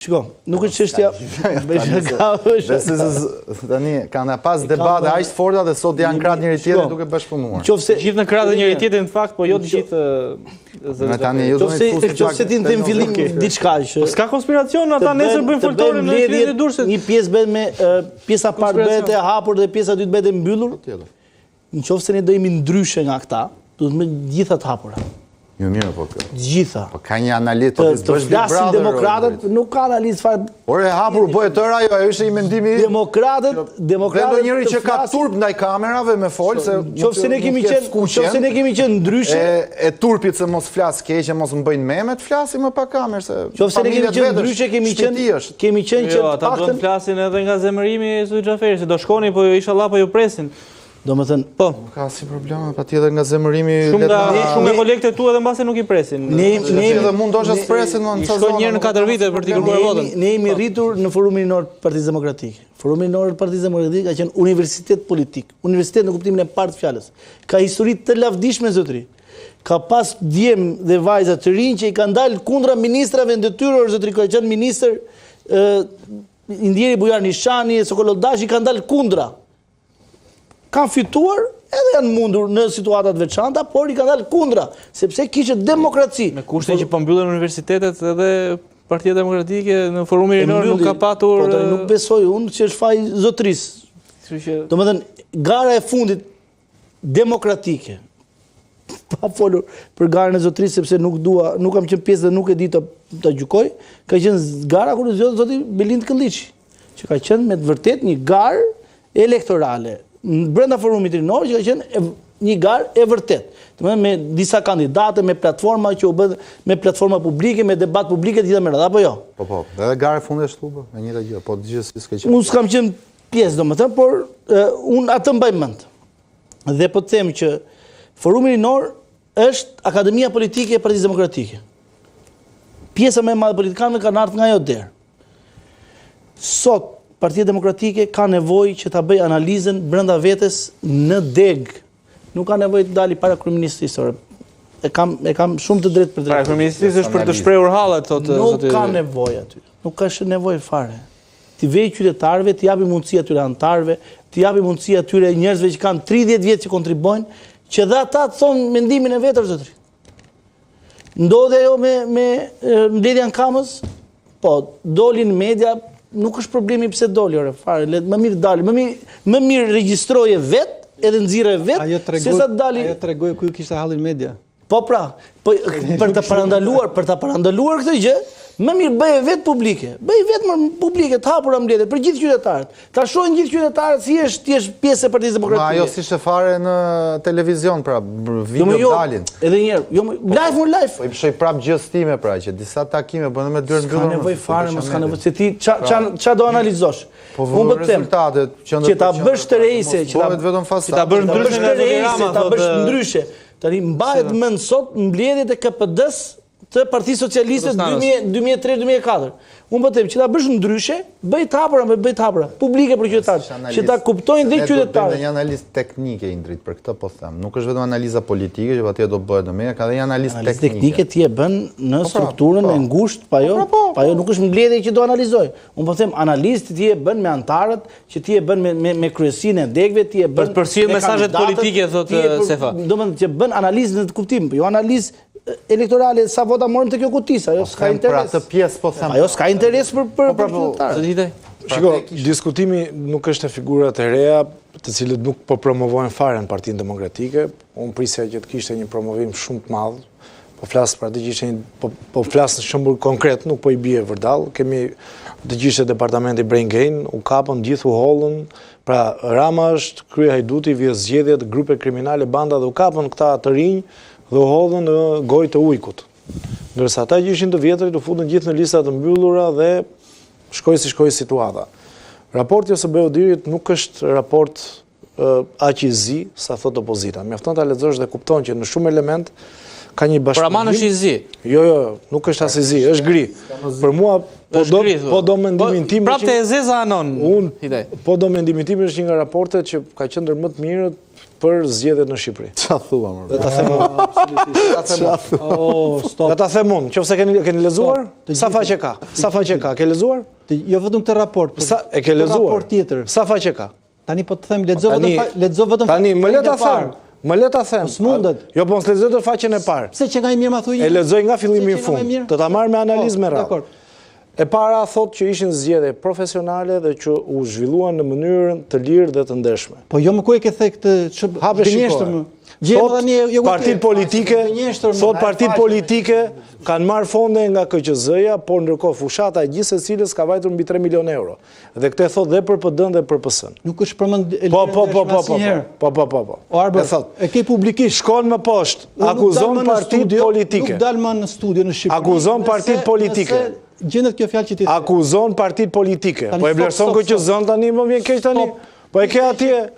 Shiko, nuk është çështja. Besoj se tani kanë pas debate aq të forta dhe sot janë krah njëri tjetrit duke bashkëpunuar. Qofse gjithë në krah të njëri tjetrit në fakt, po jo të gjithë Ne tani ju do të fusni qofse ti në fillim diçka që po s'ka konspiracion, ata nesër bëjnë foltoren në qytetin e Durrësit. Një pjesë bëhet me pjesa e parë bëhet e hapur dhe pjesa e dytë bëhet e mbyllur. Në qoftë se ne do jemi ndryshe nga këta, duhet me gjitha të hapura. Jo mirë, po kjo. Gjitha. Po ka një analizë, po të flasin demokratët, nuk ka analizë fare. Ore e hapur, po e tëra ajo, ajo ishte një mendimi. Demokratët, demokratët. Dhe ndonjëri që ka turp ndaj kamerave me fol se qoftë se ne kemi qenë, qoftë se ne kemi qenë ndryshe, e, e turpit se mos flas keq e mos më bëjnë meme, të flasim më pa kamerë se qoftë se ne kemi qenë ndryshe, kemi qenë kemi qenë që jo, ata do të flasin edhe nga zemërimi i zotit Xhaferi, se do shkoni po jo inshallah po ju presin. Domethënë, po. Nuk ka asnjë problem, patjetër nga zemërimi shumë nga shumë nga kolegët e tu edhe mbase nuk i presin. Ne ne edhe mund ndoshta s'presin më në ca zona. Shkojnë një herë në 4 vite për t'i kërkuar votën. Ne jemi po. rritur në Forumin Rinor të Partisë Demokratike. Forumi Rinor i Partisë Demokratike ka qenë universitet politik, universitet në kuptimin e parë të fjalës. Ka histori të lavdishme zotëri. Ka pas djem dhe vajza të rinj që i kanë dalë kundra ministrave në detyrë, zotëri ka qenë ministër ë i ndjeri Bujar Nishani, Sokol Olldashi kanë dalë kundra. Kanë fituar edhe janë mundur në situata të veçanta, por i kanë dalë kundra, sepse kishte demokraci. Me kushtin që po mbyllen universitetet edhe Partia Demokratike në forumin rinor nuk ka patur... Po, nuk besoj unë që është faji i zotërisë. Që... Domethënë, gara e fundit demokratike, pa folur për garën e zotërisë, sepse nuk dua, nuk kam qenë pjesë dhe nuk e di të, ta gjykoj, ka qenë gara kur u zgjodh zoti Belind Këlliçi, që ka qenë me të vërtetë një garë elektorale, brenda forumit rinor, që ka qenë një garë e vërtetë. Domethënë me disa kandidate, me platforma që u bën me platforma publike, me debat publike të gjitha me radhë, apo jo? Po, po, edhe gara e fundit është u bë, e njëjta gjë, po gjithsesi s'ka qenë. Unë s'kam qenë pjesë, domethënë, por unë atë mbaj mend. Dhe po të them që Forumi Rinor është Akademia Politike e Partisë Demokratike. Pjesa më e madhe e politikanëve kanë ardhur nga ajo derë. Sot Partia Demokratike ka nevojë që ta bëjë analizën brenda vetes në degë. Nuk ka nevojë të dali para kryeministrisë. Ore. E kam e kam shumë të drejtë për drejtë. Para kryeministrisë është për të shprehur hallet, thotë zoti. Nuk ka nevojë aty. Nuk ka shumë nevojë fare. T'i vejë qytetarëve, t'i japi mundësi atyre anëtarëve, t'i japi mundësi atyre njerëzve që kanë 30 vjet që kontribuojnë, që dhe ata të thonë mendimin e vet, zotëri. Ndodhi ajo me me mbledhja në Kamëz? Po, doli në media, nuk është problemi pse doli ore fare, le më mirë dali, më mirë më mirë regjistroje vet, edhe nxirre vet, se sa të dali. Ajo tregoi ku kishte hallin media. Po pra, po për të parandaluar, për ta parandaluar këtë gjë, më mirë bëje vetë publike. Bëje vetë më publike të hapura mbledhjet për gjithë qytetarët. Ta shohin gjithë qytetarët si është ti je pjesë e Partisë Demokratike. Ma ajo s'ishte fare në televizion, pra video jo, jo, dalin. Edhe një herë, jo live mo live. Po i mshoj prap gjësë time pra që disa takime bëhen me dyer mbyllur. S'ka nevojë fare, mos ka nevojë se ti ça ça pra. ça do analizosh. Po unë po të them rezultatet që ta bësh të rejse, që ta vetëm fasada. Ta bësh ndryshe nga zoti Rama, ta bësh ndryshe. Tani mbahet mend sot mbledhjet e KPD-së të Partisë Socialiste 2003-2004. Unë po them që ta bësh ndryshe, bëj të hapura, bëj të hapura, publike për qytetarët, që ta kuptojnë dhe qytetarët. Ne do të bëjmë një analizë teknike Indrit për këtë po them. Nuk është vetëm analiza politike që patjetër do bëhet në media, ka dhe një analizë teknike. Teknike ti e bën në po pra, strukturën po. e ngushtë, pa jo, po, pra, pa jo nuk është mbledhje që do analizoj. Unë po them analizë ti e bën me anëtarët, që ti e bën me me me kryesinë e degëve, ti e bën për të përcjellë mesazhet politike thotë Sefa. Domethënë që bën analizë në atë kuptim, jo analizë elektorale sa vota morëm te kjo kuti, se ajo po s'ka interes. Për atë pjesë po them. Ajo s'ka interes për për po, pra, po, qytetarët. Shiko, diskutimi nuk është te figurat e reja, të cilët nuk po promovohen fare në Partinë Demokratike. Unë prisja që të kishte një promovim shumë të madh, Po flas për atë që ishte një, po, po flas në shembull konkret, nuk po i bie vërdall. Kemi të gjithë departamenti Brain Gain, u kapën gjithë u hollën. Pra Rama është kryehajduti, vjedh zgjedhjet, grupe kriminale, banda dhe u kapën këta të rinj dhe u hodhën në gojë të ujkut. Ndërsa ata që ishin të vjetrit u futën gjithë në lista të mbyllura dhe shkoi si shkoi situata. Raporti i OSBE-ODIHR-it nuk është raport aq i zi sa thotë opozita. Mjafton ta lexosh dhe kupton që në shumë elementë Ka një bashkëpunim. Por aman është i zi. Jo, jo, nuk është as i zi, është gri. Për mua po do po do mendimin po, tim. Prapë te e zeza anon. Unë po do mendimin tim është një nga raportet që ka qenë ndër më të mirët për zgjedhjet në Shqipëri. Ça thua më? Dhe ta them unë. Ta them unë. Oh, stop. Dhe ta them unë, qoftë se keni keni lexuar? Sa faqe ka? Sa faqe ka? Ke lexuar? Jo vetëm këtë raport, por sa e ke lexuar? Raport tjetër. Sa faqe ka? Tani po të them lexo vetëm lexo vetëm Tani më le ta them. Më le ta them. Po s'mundet. Jo, po s'lexoj dot faqen e parë. Pse qenka i mirë ma thuaj? E lexoj nga fillimi në fund. Do ta marr me analizë po, me radhë. E para thotë që ishin zgjedhje profesionale dhe që u zhvilluan në mënyrën të lirë dhe të ndershme. Po jo më ku e ke the këtë që Hape gënjeshtër më. Thotë partitë politike, thotë partitë politike kanë marrë fonde nga KQZ-ja, por ndërkohë fushata e gjithsecilës ka vajtur mbi 3 milionë euro. Dhe këtë e thotë dhe për PD-n dhe për PS-n. Nuk është përmend Po po po po po. Po po po po. O Arbër, e thotë. E ke publikisht. Shkon më poshtë, akuzon partitë politike. Nuk dal më në studio në Shqipëri. Akuzon partitë politike. Gjendet kjo fjalë që ti. Akuzon partitë politike. Po e vlerëson KQZ-n tani, më vjen keq tani. Po e ke atje.